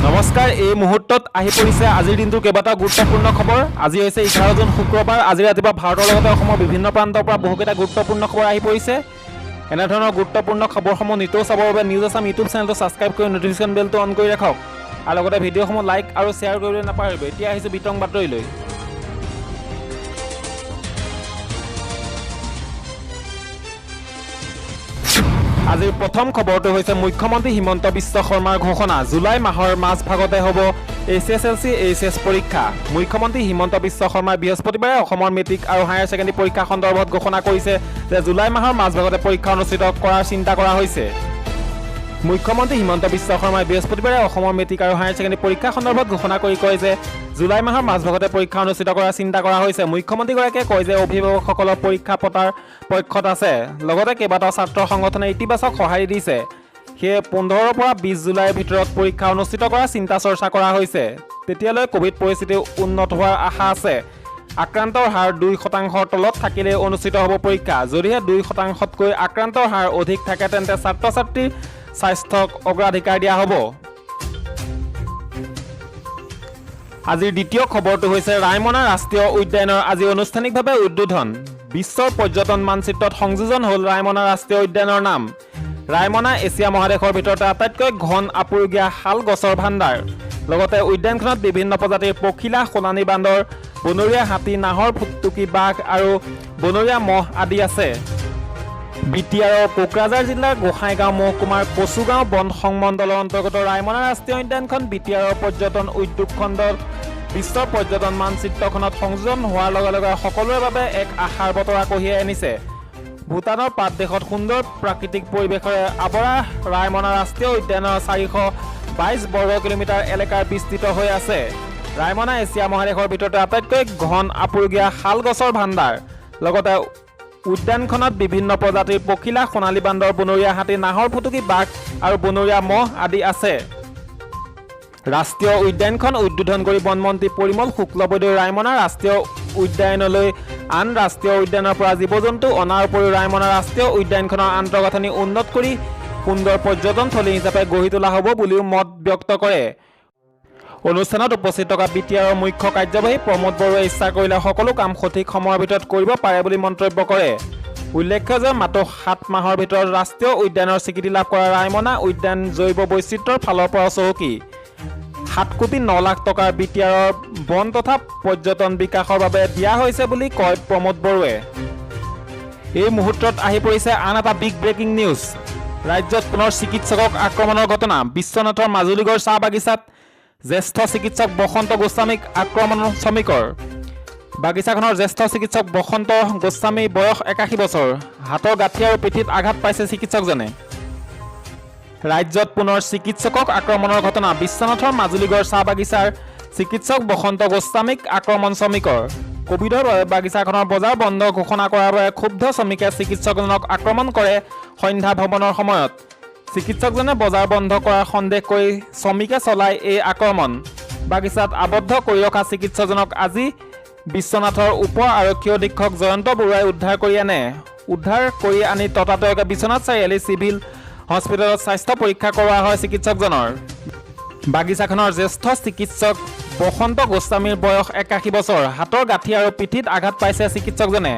নমস্কাৰ, এই মুহূৰ্তত আহি পৰিছে আজিৰ দিনটোৰ কেইবাটাও গুৰুত্বপূৰ্ণ খবৰ। আজি হৈছে 11 জুন, শুক্ৰবাৰ। আজি ৰাতিপুৱা ভাৰতৰ লগতে অসমৰ বিভিন্ন প্ৰান্তৰ পৰা বহুকেইটা গুৰুত্বপূৰ্ণ খবৰ আহি পৰিছে। এনেধৰণৰ গুৰুত্বপূৰ্ণ খবৰসমূহ নিতৌ চাবৰ বাবে নিউজ আছাম ইউটিউব চেনেলটো ছাবস্ক্ৰাইব কৰি নটিফিকেশ্যন বেলটো অন কৰি ৰাখক আৰু লগতে ভিডিঅ'সমূহ লাইক আৰু শ্বেয়াৰ কৰিবলৈ নাপাহৰিব। এতিয়া আহিছোঁ বিতং বাতৰিলৈ। আজিৰ প্ৰথম খবৰটো হৈছে মুখ্যমন্ত্ৰী হিমন্ত বিশ্ব শৰ্মাৰ ঘোষণা, জুলাই মাহৰ মাজভাগতে হ'ব এইচএছএলচি, এইচএছ পৰীক্ষা। মুখ্যমন্ত্ৰী হিমন্ত বিশ্ব শৰ্মাই বৃহস্পতিবাৰে অসমৰ মেট্ৰিক আৰু হায়াৰ ছেকেণ্ডেৰী পৰীক্ষা সন্দৰ্ভত ঘোষণা কৰিছে যে জুলাই মাহৰ মাজভাগতে পৰীক্ষা অনুষ্ঠিত কৰাৰ চিন্তা কৰা হৈছে। মুখ্যমন্ত্ৰী হিমন্ত বিশ্ব শৰ্মাই বৃহস্পতিবাৰে অসমৰ মেট্ৰিক আৰু হায়াৰ ছেকেণ্ডেৰী পৰীক্ষা সন্দৰ্ভত ঘোষণা কৰি কয় যে জুলাই মাহৰ মাজভাগতে পৰীক্ষা অনুষ্ঠিত কৰাৰ চিন্তা কৰা হৈছে। মুখ্যমন্ত্ৰীগৰাকীয়ে কয় যে অভিভাৱকসকলৰ পৰীক্ষা পতাৰ পক্ষত আছে, লগতে কেইবাটাও ছাত্ৰ সংগঠনে ইতিবাচক সঁহাৰি দিছে। সেয়ে 15ৰ পৰা 20 জুলাইৰ ভিতৰত পৰীক্ষা অনুষ্ঠিত কৰাৰ চিন্তা চৰ্চা কৰা হৈছে। তেতিয়ালৈ ক'ভিড পৰিস্থিতি উন্নত হোৱাৰ আশা আছে। আক্ৰান্তৰ হাৰ 2 শতাংশৰ তলত থাকিলেই অনুষ্ঠিত হ'ব পৰীক্ষা। যদিহে 2 শতাংশতকৈ আক্ৰান্তৰ হাৰ অধিক থাকে, তেন্তে ছাত্ৰ ছাত্ৰীৰ স্বাস্থ্যক অগ্ৰাধিকাৰ দিয়া হ'ব। আজিৰ দ্বিতীয় খবৰটো হৈছে ৰায়মনা ৰাষ্ট্ৰীয় উদ্যানৰ আজি আনুষ্ঠানিকভাৱে উদ্বোধন। বিশ্বৰ পৰ্যটন মানচিত্ৰত সংযোজন হ'ল ৰায়মনা ৰাষ্ট্ৰীয় উদ্যানৰ নাম। ৰায়মনা এছিয়া মহাদেশৰ ভিতৰতে আটাইতকৈ ঘন আপুৰুগীয়া শাল গছৰ ভাণ্ডাৰ। লগতে উদ্যানখনত বিভিন্ন প্ৰজাতিৰ পখিলা, সোণালী বান্দৰ, বনৰীয়া হাতী, নাহৰ ফুটুকী বাঘ আৰু বনৰীয়া মহ আদি আছে। বিটিআৰৰ কোকৰাঝাৰ জিলাৰ গোসাইগাঁও মহকুমাৰ কচুগাঁও বন সংমণ্ডলৰ অন্তৰ্গত ৰায়মনা ৰাষ্ট্ৰীয় উদ্যানখন বিটিআৰৰ পৰ্যটন উদ্যোগ খণ্ডত বিশ্বৰ পৰ্যটন মানচিত্ৰখনত সংযোজন হোৱাৰ লগে লগে সকলোৰে বাবে এক আশাৰ বতৰা কঢ়িয়াই আনিছে। ভূটানৰ পাদদেশত সুন্দৰ প্ৰাকৃতিক পৰিৱেশেৰে আৱৰা ৰায়মনা ৰাষ্ট্ৰীয় উদ্যানৰ 422 বৰ্গ কিলোমিটাৰ এলেকাৰ বিস্তৃত হৈ আছে। ৰায়মনা এছিয়া মহাদেশৰ ভিতৰতে আটাইতকৈ ঘন আপুৰুগীয়া শাল গছৰ ভাণ্ডাৰ। লগতে উদ্যানখনত বিভিন্ন প্ৰজাতিৰ পখিলা, সোণালী বান্দৰ, বনৰীয়া হাতী, নাহৰ ফুটুকী বাঘ আৰু বনৰীয়া মহ আদি আছে। ৰাষ্ট্ৰীয় উদ্যানখন উদ্বোধন কৰি বনমন্ত্ৰী পৰিমল শুক্লবৈদ্যই ৰায়মনা ৰাষ্ট্ৰীয় উদ্যানলৈ আন ৰাষ্ট্ৰীয় উদ্যানৰ পৰা জীৱ জন্তু অনাৰ উপৰিও ৰায়মনা ৰাষ্ট্ৰীয় উদ্যানখনৰ আন্তঃগাঁথনি উন্নত কৰি সুন্দৰ পৰ্যটনথলী হিচাপে গঢ়ি তোলা হ'ব বুলিও মত ব্যক্ত কৰে। অনুষ্ঠানত উপস্থিত থকা বিটিআৰৰ মুখ্য কাৰ্যবাহী প্ৰমোদ বড়োৱে ইচ্ছা কৰিলে সকলো কাম সঠিক সময়ৰ ভিতৰত কৰিব পাৰে বুলি মন্তব্য কৰে। উল্লেখ্য যে মাত্ৰ 7 মাহৰ ভিতৰত ৰাষ্ট্ৰীয় উদ্যানৰ স্বীকৃতি লাভ কৰা ৰায়মনা উদ্যান জৈৱ বৈচিত্ৰ্যৰ ফালৰ পৰাও চহকী। 7 কোটি 9 লাখ টকাৰ বিটিআৰৰ বন তথা পৰ্যটন বিকাশৰ বাবে দিয়া হৈছে বুলি কয় প্ৰমোদ বড়োৱে। এই মুহূৰ্তত আহি পৰিছে আন এটা বিগ ব্ৰেকিং নিউজ। ৰাজ্যত পুনৰ চিকিৎসকক আক্ৰমণৰ ঘটনা। বিশ্বনাথৰ মাজুলীগড় চাহ বাগিচাত জ্যেষ্ঠ চিকিৎসক বসন্ত গোস্বামীক আক্ৰমণ শ্ৰমিকৰ। বাগিচাখনৰ জ্যেষ্ঠ চিকিৎসক বসন্ত গোস্বামীৰ বয়স 81 বছৰ। হাতৰ গাঁঠি আৰু পিঠিত আঘাত পাইছে চিকিৎসকজনে। ৰাজ্যত পুনৰ চিকিৎসকক আক্ৰমণৰ ঘটনা। বিশ্বনাথৰ মাজুলীগড় চাহ বাগিচাৰ চিকিৎসক বসন্ত গোস্বামীক আক্ৰমণ শ্ৰমিকৰ। কভিডৰ বাবে বাগিচাখনৰ বজাৰ বন্ধ ঘোষণা কৰাৰ বাবে ক্ষুব্ধ শ্ৰমিকে চিকিৎসকজনক আক্ৰমণ কৰে সন্ধ্যা ভ্ৰমণৰ সময়ত। চিকিৎসকজনে বজাৰ বন্ধ কৰাৰ সন্দেহ কৰি শ্ৰমিকে চলায় এই আক্ৰমণ। বাগিচাত আবদ্ধ কৰি ৰখা চিকিৎসকজনক আজি বিশ্বনাথৰ উপ আৰক্ষী অধীক্ষক জয়ন্ত বৰুৱাই উদ্ধাৰ কৰি আনে। উদ্ধাৰ কৰি আনি ততাতৈয়াকৈ বিশ্বনাথ চাৰিআলি চিভিল হস্পিটেলত স্বাস্থ্য পৰীক্ষা কৰোৱা হয় চিকিৎসকজনৰ। বাগিচাখনৰ জ্যেষ্ঠ চিকিৎসক বসন্ত গোস্বামীৰ বয়স 81 বছৰ। হাতৰ গাঁঠি আৰু পিঠিত আঘাত পাইছে চিকিৎসকজনে।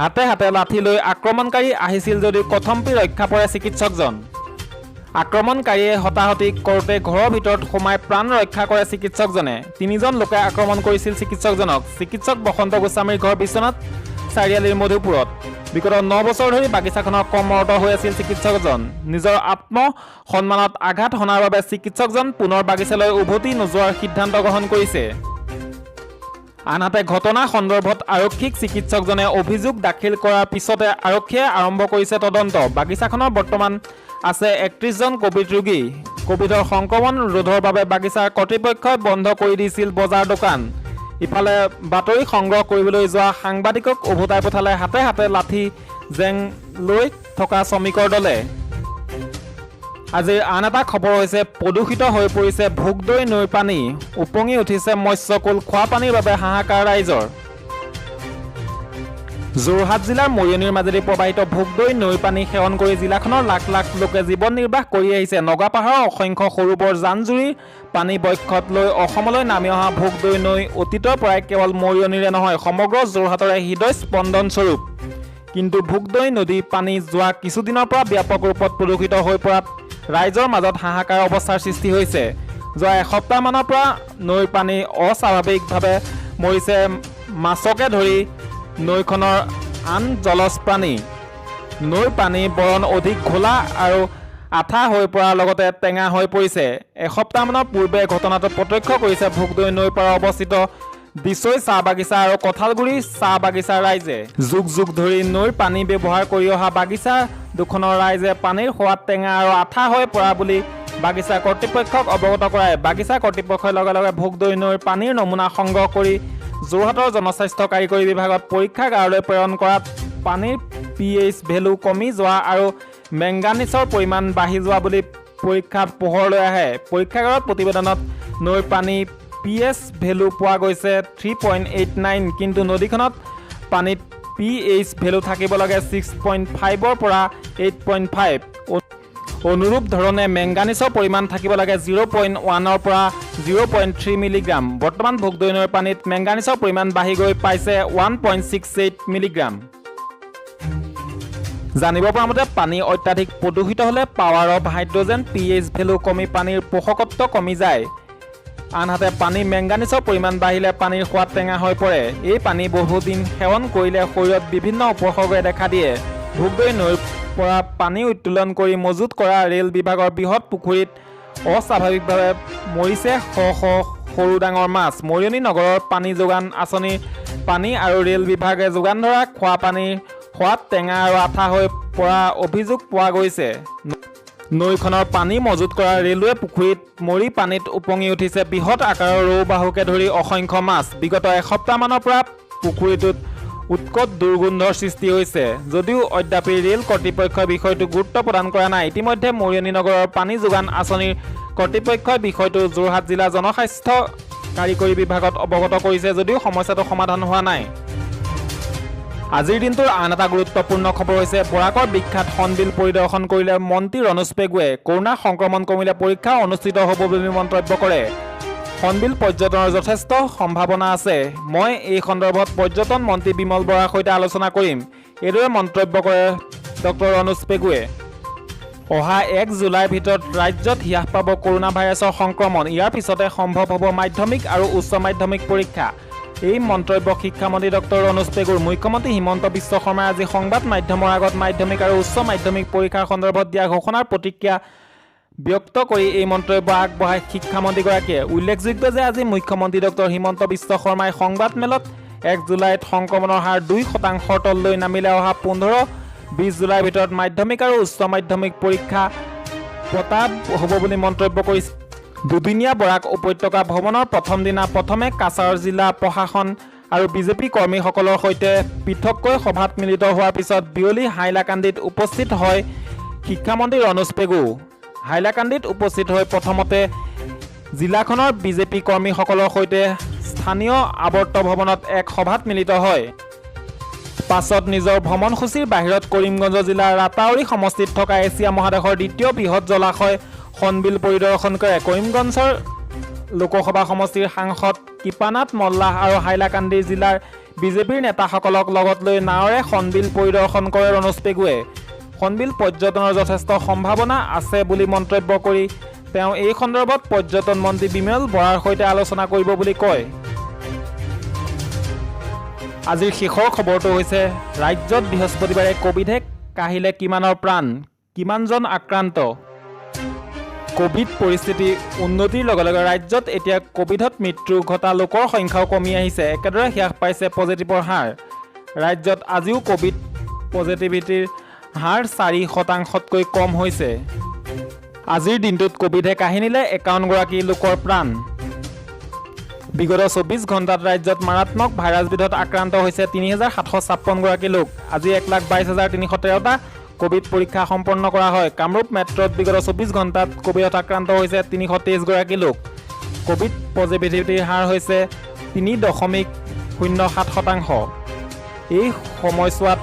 হাতে হাতে লাঠি লৈ আক্ৰমণকাৰী আহিছিল যদিও কথমপি ৰক্ষা পৰে চিকিৎসকজন। আক্ৰমণকাৰীয়ে হতাহতি কৰোঁতে ঘৰৰ ভিতৰত সোমাই প্ৰাণ ৰক্ষা কৰে চিকিৎসকজনে। তিনিজন লোকে আক্ৰমণ কৰিছিল চিকিৎসকজনক। চিকিৎসক বসন্ত গোস্বামীৰ ঘৰ বিশ্বনাথ চাৰিআলিৰ মধুপুৰত। বিগত 9 বছৰ ধৰি বাগিচাখনত কৰ্মৰত হৈ আছিল চিকিৎসকজন। নিজৰ আত্ম সন্মানত আঘাত হনাৰ বাবে চিকিৎসকজন পুনৰ বাগিচালৈ উভতি নোযোৱাৰ সিদ্ধান্ত গ্ৰহণ কৰিছে। আনহাতে, ঘটনা সন্দৰ্ভত আৰক্ষীক চিকিৎসকজনে অভিযোগ দাখিল কৰাৰ পিছতে আৰক্ষীয়ে আৰম্ভ কৰিছে তদন্ত। বাগিচাখনৰ বৰ্তমান আছে 31জন ক'ভিড ৰোগী। ক'ভিডৰ সংক্ৰমণ ৰোধৰ বাবে বাগিচাৰ কৰ্তৃপক্ষই বন্ধ কৰি দিছিল বজাৰ দোকান। ইফালে বাতৰি সংগ্ৰহ কৰিবলৈ যোৱা সাংবাদিকক উভতাই পঠালে হাতে হাতে লাঠি জেং লৈ থকা শ্ৰমিকৰ দলে। আজিৰ আন এটা খবৰ হৈছে প্ৰদূষিত হৈ পৰিছে ভোগদৈ নৈৰ পানী। উপঙি উঠিছে মৎস্যকুল, খোৱা পানীৰ বাবে হাহাকাৰ ৰাইজৰ। যোৰহাট জিলাৰ মৰিয়নিৰ মাজেদি প্ৰবাহিত ভোগদৈ নৈৰ পানী সেৱন কৰি জিলাখনৰ লাখ লাখ লোকে জীৱন নিৰ্বাহ কৰি আহিছে। নগাপাহাৰৰ অসংখ্য সৰু বৰ জান জুৰিৰ পানী বক্ষত লৈ অসমলৈ নামি অহা ভোগদৈ নৈ অতীতৰ পৰাই কেৱল মৰিয়নিৰে নহয়, সমগ্ৰ যোৰহাটৰে হৃদয় স্পন্দন স্বৰূপ। কিন্তু ভোগদৈ নদীৰ পানী যোৱা কিছুদিনৰ পৰা ব্যাপক ৰূপত প্ৰদূষিত হৈ পৰাত ৰাইজৰ মাজত হাহাকাৰ অৱস্থাৰ সৃষ্টি হৈছে। যোৱা এসপ্তাহমানৰ পৰা নৈৰ পানী অস্বাভাৱিকভাৱে মৰিছে মাছকে ধৰি নৈখনৰ আন জলজ প্ৰাণী। নৈৰ পানী বৰণ অধিক ঘোলা আৰু আঠা হৈ পৰাৰ লগতে টেঙা হৈ পৰিছে। এসপ্তাহমানৰ পূৰ্বে ঘটনাটো প্ৰত্যক্ষ কৰিছে ভোগদৈ নৈৰ পাৰত অৱস্থিত দিচৈ চাহ বাগিচা আৰু কঁঠালগুৰি চাহ বাগিচাৰ ৰাইজে। যুগ যুগ ধৰি নৈৰ পানী ব্যৱহাৰ কৰি অহা বাগিচা দুখনৰ ৰাইজে পানীৰ সোৱাদ টেঙা আৰু আঠা হৈ পৰা বুলি বাগিচা কৰ্তৃপক্ষক অৱগত কৰায়। বাগিচা কৰ্তৃপক্ষই লগে লগে ভোগদৈ নৈৰ পানীৰ নমুনা সংগ্ৰহ কৰি যোৰহাটৰ জনস্বাস্থ্য কাৰিকৰী বিভাগত পৰীক্ষাগাৰলৈ প্ৰেৰণ কৰাত পানীৰ পি এইচ ভেলু কমি যোৱা আৰু মেংগানিছৰ পৰিমাণ বাঢ়ি যোৱা বুলি পৰীক্ষাত পোহৰলৈ আহে। পৰীক্ষাগাৰত প্ৰতিবেদনত নৈৰ পানী পি এইচ ভেলু পোৱা গৈছে 3.89, কিন্তু নদীখনত পানীত পি এইচ ভেলু থাকিব লাগে 6.5ৰ পৰা 8.5। অনুৰূপ ধৰণে মেংগানিছৰ পৰিমাণ থাকিব লাগে 0.1ৰ পৰা 0.3 মিলিগ্ৰাম। বৰ্তমান ভোগদৈ নৈৰ পানীত মেংগানিছৰ পৰিমাণ বাঢ়ি গৈ পাইছে 1.68 মিলিগ্ৰাম। জানিব পৰা মতে, পানী অত্যাধিক প্ৰদূষিত হ'লে power of hydrogen pH value কমি পানীৰ পোষকত্ব কমি যায়। আনহাতে পানী মেংগানিছৰ পৰিমাণ বাঢ়িলে পানীৰ সোৱাদ টেঙা হৈ পৰে। এই পানী বহুদিন সেৱন কৰিলে শৰীৰত বিভিন্ন উপসৰ্গই দেখা দিয়ে। ভোগদৈ নৈৰ পৰা পানী উত্তোলন কৰি মজুত কৰা ৰেল বিভাগৰ বৃহৎ পুখুৰীত অস্বাভাৱিকভাৱে মৰিছে শ শ সৰু ডাঙৰ মাছ। মৰিয়নি নগৰৰ পানী যোগান আঁচনিৰ পানী আৰু ৰেল বিভাগে যোগান ধৰা খোৱা পানীৰ সোৱাদ টেঙা আৰু আঠা হৈ পৰা অভিযোগ পোৱা গৈছে। নৈখনৰ পানী মজুত কৰা ৰেলৱে পুখুৰীত মৰি পানীত উপঙি উঠিছে বৃহৎ আকাৰৰ ৰৌ, বাহুকে ধৰি অসংখ্য মাছ। বিগত এসপ্তাহমানৰ পৰা পুখুৰীটোত উৎকট দুৰ্গন্ধৰ সৃষ্টি হৈছে যদিও অদ্যাপি ৰেল কৰ্তৃপক্ষই বিষয়টো গুৰুত্ব প্ৰদান কৰা নাই। ইতিমধ্যে মৰিয়নি নগৰৰ পানী যোগান আঁচনিৰ কৰ্তৃপক্ষই বিষয়টো যোৰহাট জিলা জনস্বাস্থ্য কাৰিকৰী বিভাগত অৱগত কৰিছে যদিও সমস্যাটো সমাধান হোৱা নাই। আজিৰ দিনটোৰ আন এটা গুৰুত্বপূৰ্ণ খবৰ হৈছে বৰাকৰ বিখ্যাত হৰ্ণবিল পৰিদৰ্শন কৰিলে মন্ত্ৰী ৰণোজ পেগুৱে। কৰোণা সংক্ৰমণ কমিলে পৰীক্ষা অনুষ্ঠিত হ'ব বুলি মন্তব্য কৰে। হৰ্ণবিল পৰ্যটনৰ যথেষ্ট সম্ভাৱনা আছে। মই এই সন্দৰ্ভত পৰ্যটন মন্ত্ৰী বিমল বৰাৰ সৈতে আলোচনা কৰিম, এইদৰে মন্তব্য কৰে ডক্টৰ ৰণোজ পেগুৱে। অহা 1 জুলাইৰ ভিতৰত ৰাজ্যত হ্ৰাস পাব কৰোণা ভাইৰাছৰ সংক্ৰমণ। ইয়াৰ পিছতে সম্ভৱ হ'ব মাধ্যমিক আৰু উচ্চ মাধ্যমিক পৰীক্ষা। এই মন্তব্য শিক্ষামন্ত্ৰী ডক্টৰ ৰণোজ পেগুৰ। মুখ্যমন্ত্ৰী হিমন্ত বিশ্ব শৰ্মাই আজি সংবাদ মাধ্যমৰ আগত মাধ্যমিক আৰু উচ্চ মাধ্যমিক পৰীক্ষাৰ সন্দৰ্ভত দিয়া ঘোষণাৰ প্ৰতিক্ৰিয়া ব্যক্ত কৰি এই মন্তব্য আগবঢ়ায় শিক্ষামন্ত্ৰীগৰাকীয়ে। উল্লেখযোগ্য যে আজি মুখ্যমন্ত্ৰী ডক্টৰ হিমন্ত বিশ্ব শৰ্মাই সংবাদমেলত 1 জুলাইত সংক্ৰমণৰ হাৰ 2 শতাংশৰ তললৈ নামিলে অহা 15-20 জুলাইৰ ভিতৰত মাধ্যমিক আৰু উচ্চ মাধ্যমিক পৰীক্ষা পতা হ'ব বুলি মন্তব্য কৰিছে। দুদিনীয়া বৰাক উপত্যকা ভ্ৰমণৰ প্ৰথম দিনা প্ৰথমে কাছাৰ জিলা প্ৰশাসন আৰু বিজেপি কৰ্মীসকলৰ সৈতে পৃথককৈ সভাত মিলিত হোৱাৰ পিছত বিয়লি হাইলাকান্দিত উপস্থিত হয় শিক্ষামন্ত্ৰী ৰণোজ পেগু। হাইলাকান্দিত উপস্থিত হৈ প্ৰথমতে জিলাখনৰ বিজেপি কৰ্মীসকলৰ সৈতে স্থানীয় আৱৰ্ত ভৱনত এক সভাত মিলিত হয়। পাছত নিজৰ ভ্ৰমণসূচীৰ বাহিৰত কৰিমগঞ্জ জিলাৰ ৰাতাউৰী সমষ্টিত থকা এছিয়া মহাদেশৰ দ্বিতীয় বৃহৎ জলাশয় হৰ্ণবিল পৰিদৰ্শন কৰে। কৰিমগঞ্জৰ লোকসভা সমষ্টিৰ সাংসদ কৃপানাথ মল্লাহ আৰু হাইলাকান্দি জিলাৰ বিজেপিৰ নেতাসকলক লগত লৈ নাৱেৰে হৰ্ণবিল পৰিদৰ্শন কৰে ৰণোজ পেগুৱে। হৰ্ণবিল পৰ্যটনৰ যথেষ্ট সম্ভাৱনা আছে বুলি মন্তব্য কৰি তেওঁ এই সন্দৰ্ভত পৰ্যটন মন্ত্ৰী বিমল বৰাৰ সৈতে আলোচনা কৰিব বুলি কয়। আজিৰ শেষৰ খবৰটো হৈছে ৰাজ্যত বৃহস্পতিবাৰে কভিডে কাঢ়িলে কিমানৰ প্ৰাণ, কিমানজন আক্ৰান্ত? কভিড পৰিস্থিতি উন্নতিৰ লগে লগে ৰাজ্যত এতিয়া কভিডত মৃত্যু ঘটা লোকৰ সংখ্যাও কমি আহিছে। একেদৰে হ্ৰাস পাইছে পজিটিভৰ হাৰ। ৰাজ্যত আজিও কভিড পজিটিভিটিৰ হাৰ 4 শতাংশতকৈ কম হৈছে। আজিৰ দিনটোত কভিডে কাঢ়ি নিলে 51গৰাকী লোকৰ প্ৰাণ। বিগত 24 ঘণ্টাত ৰাজ্যত মাৰাত্মক ভাইৰাছবিধত আক্ৰান্ত হৈছে 3756গৰাকী লোক। আজি 1,22,313টা কভিড পৰীক্ষা সম্পন্ন কৰা হয়। কামৰূপ মেট্ৰ'ত বিগত 24 ঘণ্টাত কভিডত আক্ৰান্ত হৈছে 323গৰাকী লোক। কভিড পজিটিভিটিৰ হাৰ হৈছে 3.07%। এই সময়ছোৱাত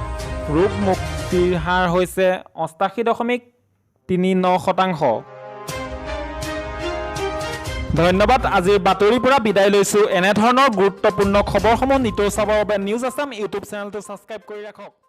ৰোগ মুক্তিৰ হাৰ হৈছে 88.39%। ধন্যবাদ। আজিৰ বাতৰিৰ পৰা বিদায় লৈছোঁ। এনেধৰণৰ গুৰুত্বপূৰ্ণ খবৰসমূহ নিতৌ চাবৰ বাবে নিউজ আছাম ইউটিউব চেনেলটো ছাবস্ক্ৰাইব কৰি ৰাখক।